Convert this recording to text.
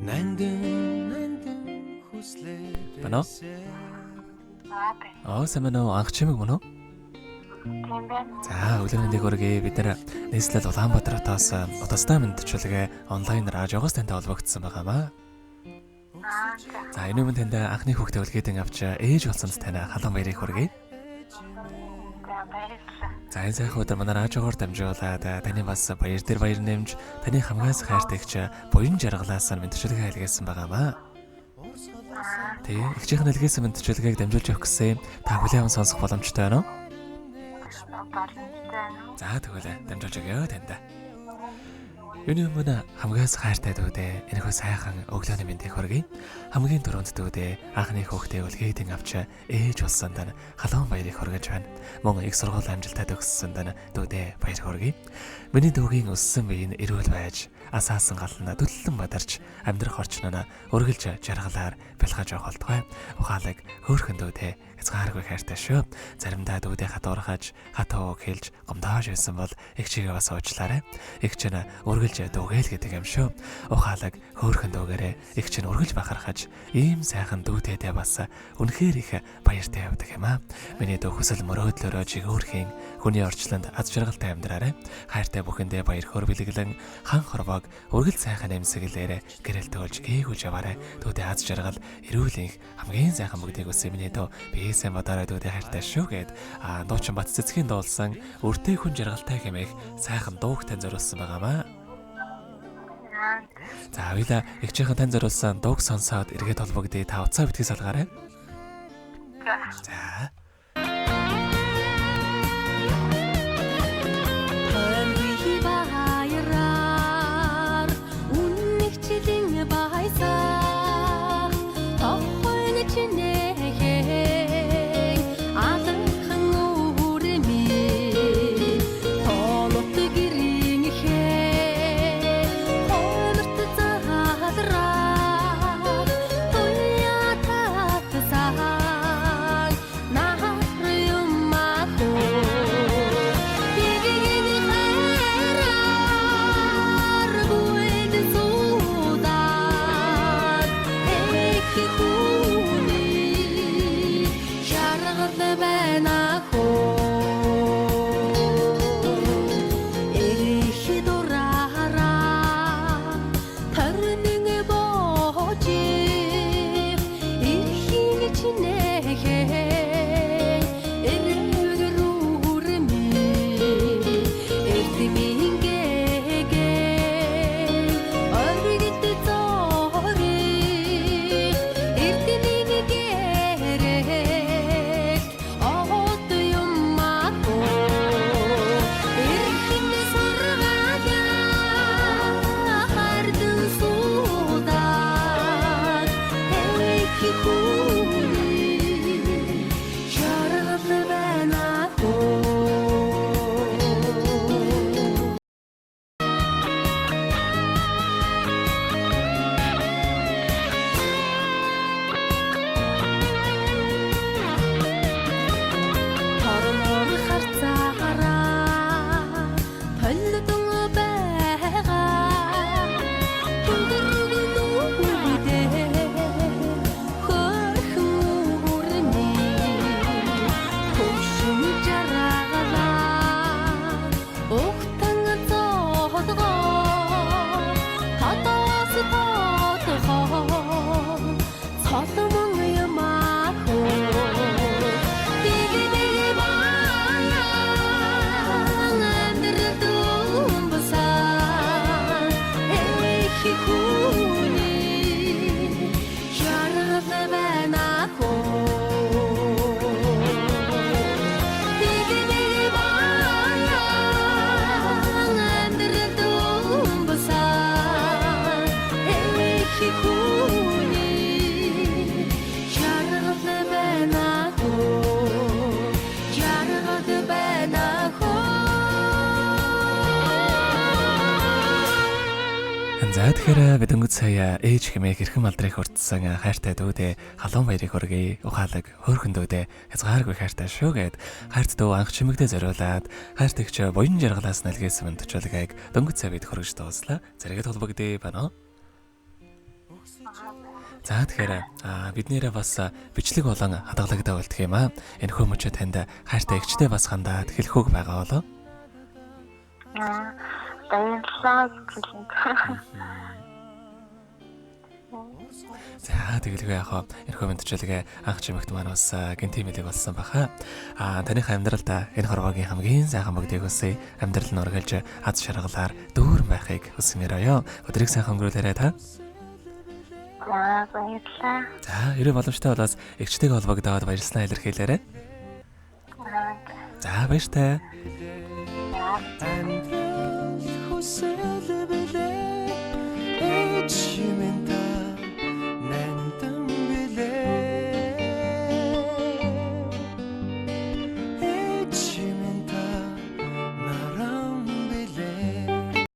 Нандин нандин хүслээ. Бано? Аа, сайн байна уу? Анх чимэг мөн үү? Тийм байна. За, өглөөний нэг өргөе. Бид нар нийслэл Улаанбаатар хотоос Удастай мэндчилгээ онлайн радиогоос тантай холбогдсон байгаамаа. Аа, за. За, энэ өмнө танд анхны хүүхдээ үлгээдэн авч ээж болсон тань халуун баярыг хүргэе. За, баярлалаа. За, энэ сайхан өдөр манай радиогоор дамжуулаад таны бас баяр дээр баяр нэмж таны хамгаас хайртай эгч буян жаргалаас мэндчилгээ илгээсэн байгаамаа. Тэ, эгчийнх нь илгээсэн мэндчилгээг дамжуулж өгөх гэсэн та хүлээн аван сонсох боломжтой байна уу? Боломжтой байна уу? За, тэгвэл дамжуулж өгөө танд. Юуны өмнө хамгаас хайртай дүүдээ энэхүү сайхан өглөөний мэндийг хүргэе. Хамгийн түрүүнд дүүдээ анхны хүүхдээ үлгээдэн авч ээж болсон тань халуун баярыг хүргэж байна. Мөн их сургууль амжилттай төгссөн тань дүүдээ баяр хүргэе. Миний дүүгийн өссөн бие нь эрүүл байж асаасан гална түллэн бадарч амьдрах орчноо үргэлж жаргалаар бэлгаж явах болтугай. Ухаалаг хөөрхөн дүүдээ хязгааргүй хайртай шүү. Заримдаа дүүдээ хатуурхаж, хатуу үг хэлж гомдоож байсан бол их чигээ бас уучлаарай. Их чинь үргэлж дүүгээл гэдэг юм шүү. Ухаалаг хөөрхөн дүүгээрээ их чинь үргэлж бахархаж, ийм сайхан дүүтэйдээ бас үнэхээр их баяртай явдаг юм аа. Миний дүү хүсэл мөрөөдлөөрөө жигөөрхийн хүний орчлонд аз жаргалтай амьдраарай. Хайртай бүхэндээ баяр хөөр бэлэглэн хан хорвоог үргэлж сайхан эмсэглээрээ гэрэл төөлж гээгүүлж яваарай. Дүүдээ аз жаргал эрүүл энх хамгийн сайхан бүгдийг өссөн миний дүү би сайн бодоорой дүүдээ хайртай шүү гэд дуучин Бат цэцгийн дуулсан өртөө хүн жаргалтай хэмээх сайхан дууг тань зориулсан байгаамаа. Аа, За авила эгчийнхэн тань зориулсан дууг сонсоод эргээд холбогдъё. Та уцаа битгий салгаарай. за. За. Хоймгүй баяраар үннэгчлэн байсаа тохойн чинэхэн алхан үрмээ тоолот гэрийнхээ хойморт залраа туяа татсан нахар юм ахоо Игийн хайраар бүлд суудаад их хүний жаргал байна хөө. Их дураараа төрнөн божих эрхийн чинэхэн эргэр үрмээ эрдмийн гэгээ оргид зорих эрдмийн гэрэлт од юм ахоо эрхэн сургаалаа хардан суудаад их хүний жаргал байна хөө. Тормор харцаараа толдон байгаа хүндрэгнүүдээ хөрхөн үрмээ хөвшин жаргалаа ухтан зоодгоо тодоос тодгоо цолмон юм ахоо Биг баян амьдрал дүнбасан их хүний жаргал байна хөө. Биг баян амьдрал дүнбасан их хүний жаргал байна хөө. Жаргал байна хөө. За тэгэхээр бид өнгөц сая ээж хэмээх эрхэм алдрыг хүртсэн хайртай дүүдээ халуун баярыг хүргэе. Ухаалаг хөөрхөн дүүдээ хязгааргүй хайртай шүү гэд хайрт дүү анх чимэгдээ зориулаад хайрт эгч буян жаргалаас нэлгээсэн мэндчилгээг дөнгөц сая бид хүргэж дууслаа. Зэрэгэд холбогдъё байна уу? За тэгэхээр бид нэрээ бас бичлэг болон хадгалагдаа болдго юм аа. Энэхүү мөчөө танд хайртай эгчтэй бас хандаад хэлэх үг байгаа болов. Баярлалаа гэж хэлнэ. За тэгэлгүй яах вэ? Энэхүү мэдчилгээ анх чимэгт маань бас гинти мэлэг болсон баха. Таных амьдралд энэ хорвоогийн хамгийн сайхан бүгдийг хүсье. Амьдрал нь үргэлж аз жаргалаар дүүрэн байхыг хүсмээр аяа. Өдрийг сайхан өнгөрүүлээрэй та. За баярлалаа. За, ерөө боломжтой болоос эгчтэйг холбогдоод баярлснаа илэрхийлээрэй. За, баяртай. Амьдрал хүсэл